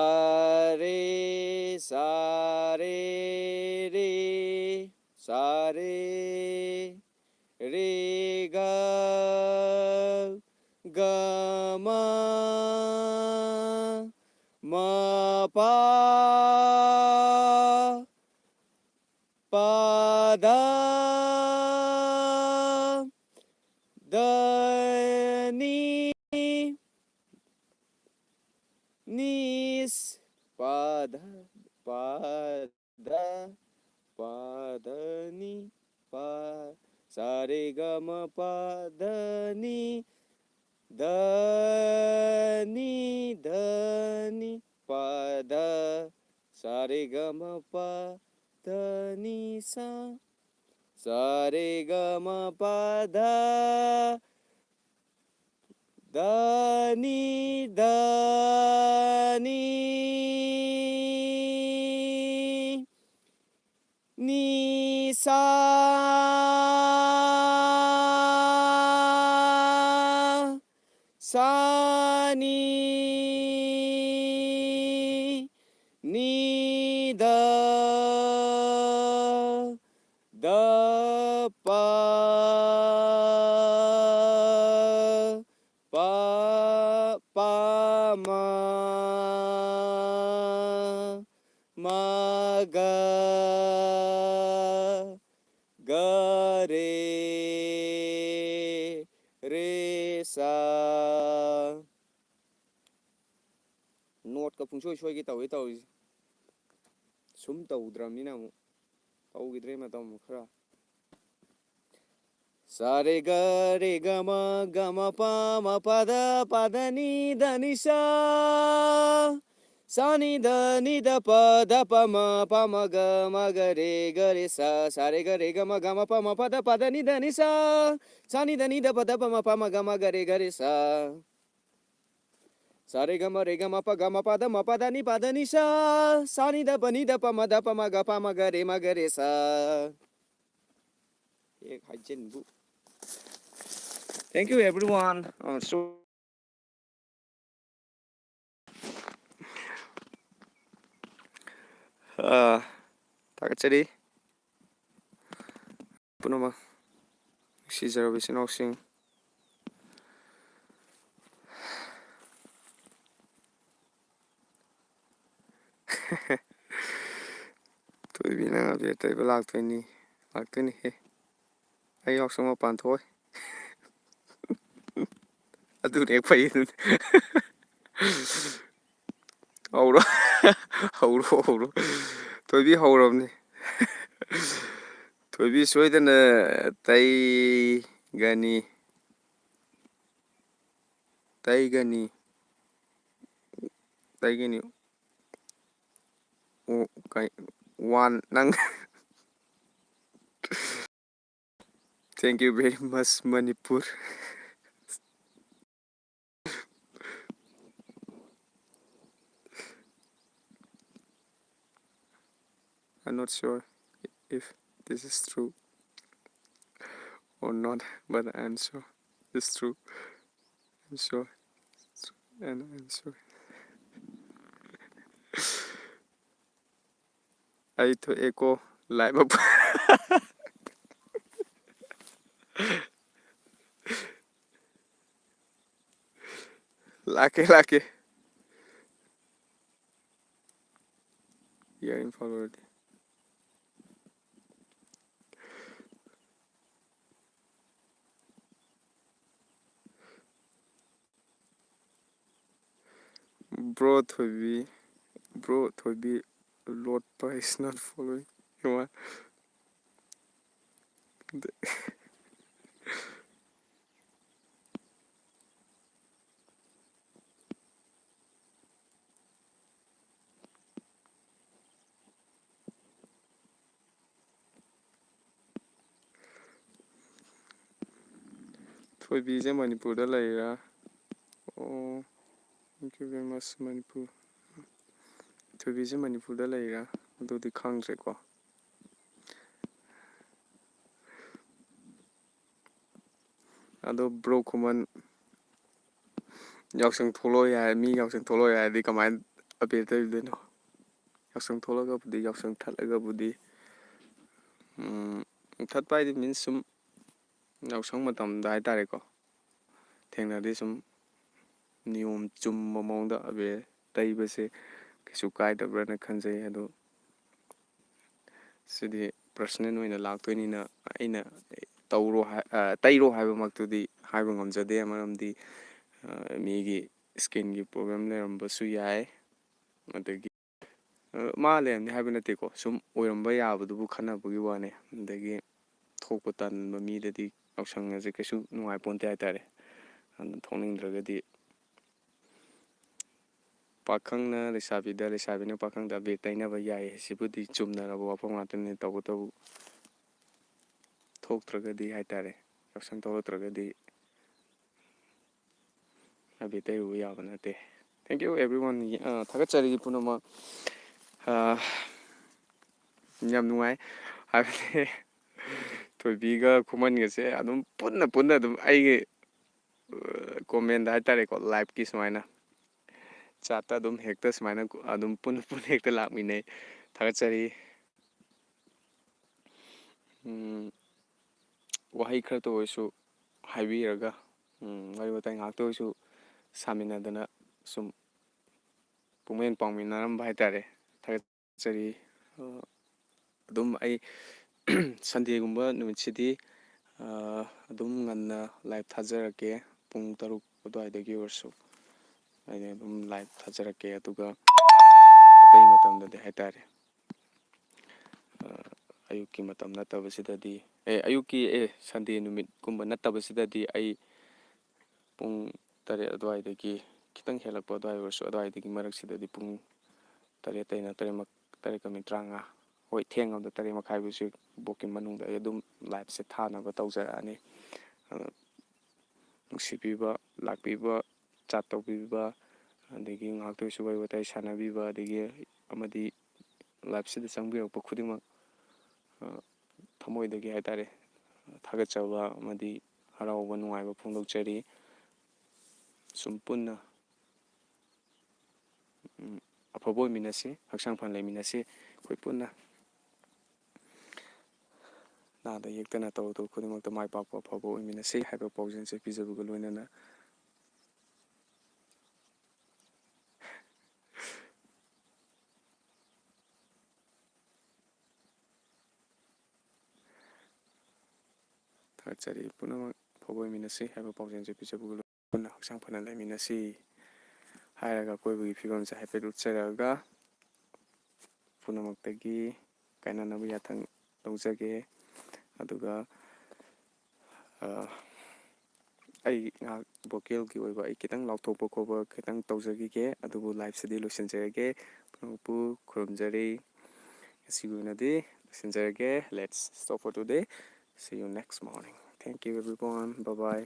ꯔꯦ ꯁꯥ ꯔꯦ ꯔꯦ ꯁꯥ ꯔꯦ ꯔꯦ ꯒ ꯒ ꯃ ꯃ ꯄ ꯄ ꯗ ꯗ ꯅꯤ ꯅꯤꯁ ꯄ ꯗ ꯄ ꯗ ꯄ ꯗ ꯅꯤ ꯄ ꯁꯥ ꯔꯦ ꯒ ꯃ ꯄ ꯗ ꯅꯤ ꯗ ꯅꯤ ꯗ ꯅꯤ ꯄ ꯗ ꯁꯥ ꯔꯦ ꯒ ꯃ ꯄ ꯗ ꯅꯤ ꯁꯥ ꯁꯥ ꯔꯦ ꯒ ꯃ ꯄ ꯗ ꯗ ꯅꯤ ꯗ ꯅꯤ ꯅꯤ ꯁꯥ ꯁꯥ ꯅꯤ ꯅꯤ ꯗ ꯗ ꯄ ꯄ ꯄ ꯃ ꯃ ꯒ ꯒ ꯔꯦ ꯔꯦ ꯁꯥ꯫ ꯅꯣꯠꯀ ꯄꯨꯡꯁꯣꯏ ꯁꯣꯏꯒꯦ ꯇꯧꯋꯤ ꯇꯧꯔꯤꯁꯦ꯫ ꯁꯨꯝ ꯇꯧꯗ꯭ꯔꯕꯅꯤꯅ ꯑꯃꯨꯛ ꯇꯧꯈꯤꯗ꯭ꯔꯦ ꯃꯇꯝ ꯈꯔ꯫ ꯁꯥ ꯔꯦ ꯒ ꯔꯦ ꯒ ꯃ ꯒ ꯃ ꯄ ꯃ ꯄ ꯗ ꯄ ꯗ ꯅꯤ ꯗ ꯅꯤ ꯁꯥ ꯁꯥ ꯅꯤ ꯗ ꯅꯤ ꯗ ꯄ ꯗ ꯄ ꯃ ꯄ ꯃ ꯒ ꯃ ꯒ ꯔꯦ ꯒ ꯔꯦ ꯁꯥ ꯁꯥ ꯔꯦ ꯒ ꯔꯦ ꯒ ꯃ ꯒ ꯃ ꯄ ꯃ ꯄ ꯗ ꯄ ꯗ ꯅꯤ ꯗ ꯅꯤ ꯁꯥ ꯁꯥ ꯅꯤ ꯗ ꯅꯤ ꯗ ꯄ ꯗ ꯄ ꯃ ꯄ ꯃ ꯒ ꯃ ꯒ ꯔꯦ ꯒ ꯔꯦ ꯁꯥ꯫ ꯁꯥ ꯔꯦ ꯒ ꯃ ꯔꯦ ꯒ ꯃ ꯄ ꯒ ꯃ ꯄ ꯗ ꯃ ꯄ ꯗ ꯅꯤ ꯄ ꯗ ꯅꯤ ꯁꯥ꯫ ꯁꯥ ꯅꯤ ꯗ ꯄ ꯅꯤ ꯗ ꯄ ꯃ ꯗ ꯄ ꯃ ꯒ ꯄ ꯃ ꯒ ꯔꯦ ꯃ ꯒ ꯔꯦ ꯁꯥ꯫ ꯍꯦꯛ ꯍꯥꯏꯖꯤꯟꯕꯨ꯫ Thank you everyone. Uh, so, uh, ꯊꯥꯒꯠꯆꯔꯤ ꯄꯨꯝꯅꯃꯛ, ꯅꯨꯡꯁꯤꯖꯔꯕ ꯏꯆꯤꯟ ꯏꯅꯥꯎꯁꯤꯡ꯫ ꯊꯣꯏꯕꯤ, ꯅꯪ ꯑꯕꯦꯔ ꯇꯩꯕ ꯂꯥꯛꯇꯣꯏꯅꯤ, ꯂꯥꯛꯇꯣꯏꯅꯤꯍꯦ꯫ ꯑꯩ ꯌꯥꯎꯁꯪ ꯃꯄꯥꯟ ꯊꯣꯛꯑꯣꯏ꯫ ꯑꯗꯨꯅꯦ ꯐꯩ, ꯑꯗꯨꯅꯦ꯫ ꯍꯧꯔꯣ꯫ ꯍꯧꯔꯣ, ꯍꯧꯔꯣ꯫ ꯊꯣꯏꯕꯤ ꯍꯧꯔꯕꯅꯤ꯫ ꯊꯣꯏꯕꯤ ꯁꯣꯏꯗꯅ ꯇꯩꯒꯅꯤ꯫ ꯇꯩꯒꯅꯤ꯫ ꯇꯩꯒꯅꯤ꯫ ꯑꯣ, ꯀꯩ-, ꯋꯥꯟ, ꯅꯪ꯫ Thank you very much, Manipur. I'm not sure if this is true or not, but I'm sure it's true. I'm sure. And I'm sure. ꯑꯩ ꯊꯣꯛꯑꯦꯀꯣ, ꯂꯥꯏꯕꯛ ꯐ-, ꯂꯥꯛꯀꯦ, ꯂꯥꯛꯀꯦ꯫ ꯌꯥꯏ, ꯏꯝꯐꯥꯜ ꯑꯣꯏꯔꯗꯤ꯫ Bro ꯊꯣꯏꯕꯤ, bro ꯊꯣꯏꯕꯤ, ꯂꯣꯠꯄ is not following. ꯏꯃꯥ꯫ ꯊꯣꯏꯕꯤꯁꯦ ꯃꯅꯤꯄꯨꯔꯗ ꯂꯩꯔꯤꯔꯥ? ꯑꯣ꯫ Thank you very much, Manipur. ꯊꯣꯏꯕꯤꯁꯦ ꯃꯅꯤꯄꯨꯔꯗ ꯂꯩꯔꯥ? ꯑꯗꯨꯗꯤ ꯈꯪꯗ꯭ꯔꯦꯀꯣ꯫ ꯑꯗꯣ ꯕ꯭ꯔꯣ ꯈꯨꯃꯟ ꯌꯥꯎꯁꯪ ꯊꯣꯛꯂꯛꯑꯣ ꯍꯥꯏ, ꯃꯤ ꯌꯥꯎꯁꯪ ꯊꯣꯛꯂꯛꯑꯣ ꯍꯥꯏꯔꯗꯤ ꯀꯃꯥꯏꯅ ꯑꯕꯦꯔ ꯇꯩꯔꯨꯗꯣꯏꯅꯣ? ꯌꯥꯎꯁꯪ ꯊꯣꯛꯂꯒꯕꯨꯗꯤ, ꯌꯥꯎꯁꯪ ꯊꯠꯂꯒꯕꯨꯗꯤ, ꯎꯝ, ꯊꯠꯄ ꯍꯥꯏꯗꯤ means ꯁꯨꯝ ꯌꯥꯎꯁꯪ ꯃꯇꯝꯗ ꯍꯥꯏꯇꯥꯔꯦꯀꯣ, ꯊꯦꯡꯅꯔꯗꯤ ꯁꯨꯝ ꯅꯤꯌꯣꯝ ꯆꯨꯝꯕ ꯃꯑꯣꯡꯗ ꯑꯕꯦꯔ ꯇꯩꯕꯁꯦ ꯀꯩꯁꯨ ꯀꯥꯏꯗꯕ꯭ꯔꯅ ꯈꯟꯖꯩ꯫ ꯑꯗꯣ ꯁꯤꯗꯤ personal ꯑꯣꯏꯅ ꯂꯥꯛꯇꯣꯏꯅꯤꯅ, ꯑꯩꯅ ꯇꯧꯔꯣ ꯍꯥꯏ-, ꯑ, ꯇꯩꯔꯣ ꯍꯥꯏꯕꯃꯛꯇꯨꯗꯤ ꯍꯥꯏꯕ ꯉꯝꯖꯗꯦ, ꯃꯔꯝꯗꯤ, ꯑ, ꯃꯤꯒꯤ skinꯒꯤ problem ꯂꯩꯔꯝꯕꯁꯨ ꯌꯥꯏ꯫ ꯑꯗꯒꯤ, ꯑ, ꯃꯥ ꯂꯩꯔꯝꯅꯤ ꯍꯥꯏꯕ ꯅꯠꯇꯦꯀꯣ, ꯁꯨꯝ ꯑꯣꯏꯔꯝꯕ ꯌꯥꯕꯗꯨꯕꯨ ꯈꯟꯅꯕꯒꯤ ꯋꯥꯅꯤ꯫ ꯑꯗꯒꯤ ꯊꯣꯛꯄ ꯇꯟꯕ ꯃꯤꯗꯗꯤ ꯌꯥꯎꯁꯪ ꯑꯁꯦ ꯀꯩꯁꯨ ꯅꯨꯡꯉꯥꯏꯄꯣꯟꯇꯦ ꯍꯥꯏꯇꯥꯔꯦ꯫ ꯑꯗꯨꯅ ꯊꯣꯛꯅꯤꯡꯗ꯭ꯔꯒꯗꯤ ꯄꯥꯈꯪꯅ ꯂꯩꯁꯥꯕꯤꯗ, ꯂꯩꯁꯥꯕꯤꯅ ꯄꯥꯈꯪꯗ ꯑꯕꯦꯔ ꯇꯩꯅꯕ ꯌꯥꯏ꯫ ꯁꯤꯕꯨꯗꯤ ꯆꯨꯝꯅꯔꯕ ꯋꯥꯐꯝ ꯉꯥꯛꯇꯅꯤ꯫ ꯇꯧꯕꯇꯕꯨ ꯊꯣꯛꯇ꯭ꯔꯒꯗꯤ ꯍꯥꯏꯇꯥꯔꯦ, ꯌꯥꯎꯁꯪ ꯊꯣꯛꯂꯛꯇ꯭ꯔꯒꯗꯤ ꯑꯕꯦꯔ ꯇꯩꯔꯨꯕ ꯌꯥꯕ ꯅꯠꯇꯦ꯫ Thank you everyone꯫ ꯑ, ꯊꯥꯒꯠꯆꯔꯤ ꯄꯨꯝꯅꯃꯛ꯫ ꯑ, ꯌꯥꯝ ꯅꯨꯡꯉꯥꯏ꯫ ꯍꯥꯏꯕꯗꯤ ꯊꯣꯏꯕꯤꯒ ꯈꯨꯃꯟꯒꯁꯦ ꯑꯗꯨꯝ ꯄꯨꯟꯅ ꯄꯨꯟꯅ ꯑꯗꯨꯝ ꯑꯩꯒꯤ, ꯑ, comment ꯍꯥꯏꯇꯥꯔꯦꯀꯣ, liveꯀꯤ ꯁꯨꯃꯥꯏꯅ chatꯇ ꯑꯗꯨꯝ ꯍꯦꯛꯇ ꯁꯨꯃꯥꯏꯅ ꯑꯗꯨꯝ ꯄꯨꯟꯅ ꯄꯨꯟꯅ ꯍꯦꯛꯇ ꯂꯥꯛꯃꯤꯟꯅꯩ꯫ ꯊꯥꯒꯠꯆꯔꯤ꯫ ꯎꯝ, ꯋꯥꯍꯩ ꯈꯔꯇ ꯑꯣꯏꯔꯁꯨ ꯍꯥꯏꯕꯤꯔꯒ, ꯎꯝ, ꯋꯥꯔꯤ ꯋꯥꯇꯥꯏ ꯉꯥꯏꯍꯥꯛꯇ ꯑꯣꯏꯔꯁꯨ ꯁꯥꯃꯤꯟꯅꯗꯅ ꯁꯨꯝ ꯄꯨꯛꯃꯦꯟ ꯄꯥꯎꯃꯤꯟꯅꯔꯝꯕ ꯍꯥꯏꯇꯥꯔꯦ꯫ ꯊꯥꯒꯠꯆꯔꯤ꯫ ꯑ, ꯑꯗꯨꯝ ꯑꯩ Sundayꯒꯨꯝꯕ ꯅꯨꯃꯤꯠꯁꯤꯗꯤ, ꯑ, ꯑꯗꯨꯝ ꯉꯟꯅ live ꯊꯥꯖꯔꯛꯀꯦ, ꯄꯨꯡ ꯇꯔꯨꯛ ꯑꯗꯨꯋꯥꯏꯗꯒꯤ ꯑꯣꯏꯔꯁꯨ꯫ ꯑꯩꯅ ꯑꯗꯨꯝ live ꯊꯥꯖꯔꯛꯀꯦ, ꯑꯗꯨꯒ ꯑꯇꯩ ꯃꯇꯝꯗꯗꯤ ꯍꯥꯏꯇꯥꯔꯦ, ꯑ, ꯑꯌꯨꯛꯀꯤ ꯃꯇꯝ ꯅꯠꯇꯕꯁꯤꯗꯗꯤ, ꯑꯦ, ꯑꯌꯨꯛꯀꯤ, ꯑꯦ, Sunday ꯅꯨꯃꯤꯠꯀꯨꯝꯕ ꯅꯠꯇꯕꯁꯤꯗꯗꯤ ꯑꯩ ꯄꯨꯡ ꯇꯔꯦꯠ ꯑꯗꯨꯋꯥꯏꯗꯒꯤ, ꯈꯤꯇꯪ ꯍꯦꯜꯂꯛꯄ ꯑꯗꯨꯋꯥꯏ ꯑꯣꯏꯔꯁꯨ, ꯑꯗꯨꯋꯥꯏꯗꯒꯤ ꯃꯔꯛꯁꯤꯗꯗꯤ ꯄꯨꯡ ꯇꯔꯦꯠꯇꯩꯅ ꯇꯔꯦꯠ ꯃꯛ-, ꯇꯔꯦꯠꯀ minute ꯇꯔꯥꯃꯉꯥ, ꯍꯣꯏ, ꯊꯦꯡꯉꯕꯗ ꯇꯔꯦꯠ ꯃꯈꯥꯏ ꯐꯥꯎꯕꯒꯤ ꯃꯅꯨꯡꯗ ꯑꯩ ꯑꯗꯨꯝ liveꯁꯦ ꯊꯥꯅꯕ ꯇꯧꯖꯔꯛꯑꯅꯤ꯫ ꯑꯗꯣ ꯅꯨꯡꯁꯤꯕꯤꯕ, ꯂꯥꯛꯄꯤꯕ, chat ꯇꯧꯕꯤꯕ, ꯑꯗꯒꯤ ꯉꯥꯏꯍꯥꯛꯇ ꯑꯣꯏꯔꯁꯨ ꯋꯥꯔꯤ ꯋꯥꯇꯥꯏ ꯁꯥꯟꯅꯕꯤꯕ, ꯑꯗꯒꯤ ꯑꯃꯗꯤ live ꯁꯤꯗ ꯆꯪꯕꯤꯔꯛꯄ ꯈꯨꯗꯤꯡꯃꯛ, ꯑ, ꯊꯃꯣꯏꯗꯒꯤ ꯍꯥꯏꯇꯥꯔꯦ, ꯊꯥꯒꯠꯆꯕ ꯑꯃꯗꯤ ꯍꯔꯥꯎꯕ, ꯅꯨꯡꯉꯥꯏꯕ ꯐꯣꯡꯗꯣꯛꯆꯔꯤ꯫ ꯁꯨꯝ ꯄꯨꯟꯅ, ꯎꯝ, ꯑꯐꯕ ꯑꯣꯏꯃꯤꯟꯅꯁꯤ, ꯍꯛꯆꯥꯡ ꯐꯅ ꯂꯩꯃꯤꯟꯅꯁꯤ꯫ ꯑꯩꯈꯣꯏ ꯄꯨꯟꯅ ꯅꯥꯗ ꯌꯦꯛꯇꯅ ꯇꯧꯔꯨ ꯇꯧꯔꯨ ꯈꯨꯗꯤꯡꯃꯛꯇ ꯃꯥꯏ ꯄꯥꯛꯄ ꯑꯐꯕ ꯑꯣꯏꯃꯤꯟꯅꯁꯤ ꯍꯥꯏꯕ ꯄꯥꯎꯖꯦꯜꯁꯦ ꯄꯤꯖꯕꯒ ꯂꯣꯏꯅꯅ ꯊꯥꯒꯠꯆꯔꯤ꯫ ꯄꯨꯝꯅꯃꯛ ꯑꯐꯕ ꯑꯣꯏꯃꯤꯟꯅꯁꯤ ꯍꯥꯏꯕ ꯄꯥꯎꯖꯦꯜꯁꯦ ꯄꯤꯖꯕꯒ ꯂꯣꯏꯅꯅ ꯍꯛꯆꯥꯡ ꯐꯅ ꯂꯩꯃꯤꯟꯅꯁꯤ ꯍꯥꯏꯔꯒ ꯑꯀꯣꯏꯕꯒꯤ ꯐꯤꯕꯝꯁꯦ ꯍꯥꯏꯐꯦꯠ ꯎꯠꯆꯔꯛꯑꯒ ꯄꯨꯝꯅꯃꯛꯇꯒꯤ ꯀꯥꯏꯅꯅꯕ ꯌꯥꯊꯪ ꯂꯧꯖꯒꯦ꯫ ꯑꯗꯨꯒ, ꯑ, ꯑꯩ ꯉꯥꯏꯍꯥꯛ vocalꯒꯤ ꯑꯣꯏꯕ ꯑꯩ ꯈꯤꯇꯪ ꯂꯥꯎꯊꯣꯛꯄ ꯈꯣꯠꯄ ꯈꯤꯇꯪ ꯇꯧꯖꯈꯤꯒꯦ, ꯑꯗꯨꯕꯨ live ꯁꯤꯗꯤ ꯂꯣꯏꯁꯤꯟꯖꯔꯒꯦ꯫ ꯄꯨꯝꯅꯃꯛꯄꯨ ꯈꯨꯔꯨꯝꯖꯔꯤ꯫ ꯉꯁꯤꯒꯤ ꯑꯣꯏꯅꯗꯤ ꯂꯣꯏꯁꯤꯟꯖꯔꯒꯦ꯫ Let's stop for today. See you next morning. Thank you everyone. Bye bye.